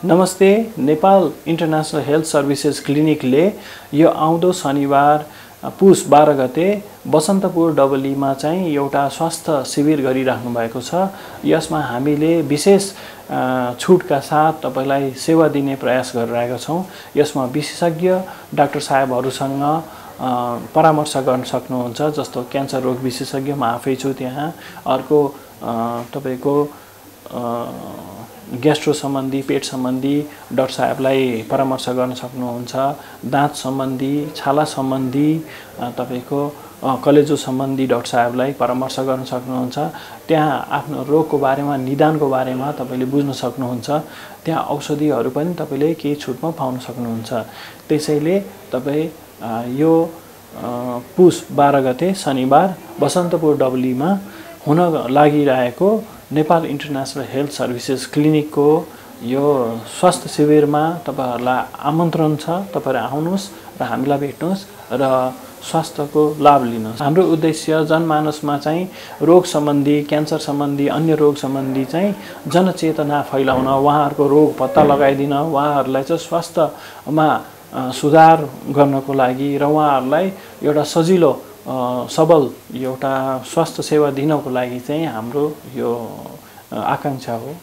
नमस्ते। Nepal international health services क्लिनिकले यो आउँदो शनिबार पुस 12 गते बसन्तपुर डबलीमा चाहिँ एउटा स्वास्थ्य शिविर गरिराख्नु भएको छ। यसमा हामीले विशेष छुटका साथ तपाईलाई सेवा दिने प्रयास गरिरहेका छौं। यसमा विशेषज्ञ डाक्टर साहेबहरुसँग परामर्श गर्न सक्नुहुन्छ। जस्तो क्यान्सर रोग विशेषज्ञ म आफै छु त्यहाँ। अर्को तपाईको ग्यास्ट्रो सम्बन्धी पेट सम्बन्धी डाक्टर साहेबलाई परामर्श गर्न सक्नुहुन्छ। दाँत सम्बन्धी छाला सम्बन्धी तपाईको कलेजो सम्बन्धी डाक्टर साहेबलाई परामर्श गर्न सक्नुहुन्छ। त्यहाँ आफ्नो रोगको बारेमा निदानको बारेमा तपाईले बुझ्न सक्नुहुन्छ। त्यहाँ औषधिहरू पनि तपाईले केही छुटमा पाउन सक्नुहुन्छ। त्यसैले तपाई यो पुस 12 गते शनिबार बसन्तपुर डबलीमा हुन लागिरहेको नेपाल इन्टरनेसनल हेल्थ सर्भिसेज क्लिनिकको यो स्वास्थ्य शिविरमा तपाईहरुलाई आमन्त्रण छ। तपाईहरु आउनुस् र हामीलाई भेट्नुस् र स्वास्थ्यको लाभ लिनुस्। हाम्रो उद्देश्य जनमानसमा चाहिँ रोग सम्बन्धी, क्यान्सर सम्बन्धी, अन्य रोग सम्बन्धी चाहिँ जनचेतना फैलाउन, उहाँहरुको रोग पत्ता लगाइदिन, उहाँहरुलाई चाहिँ स्वास्थ्यमा सुधार गर्नको लागि र उहाँहरुलाई एउटा सजिलो सबल एउटा स्वास्थ्य सेवा दिनको लागि चाहिँ हाम्रो यो आकांक्षा हो।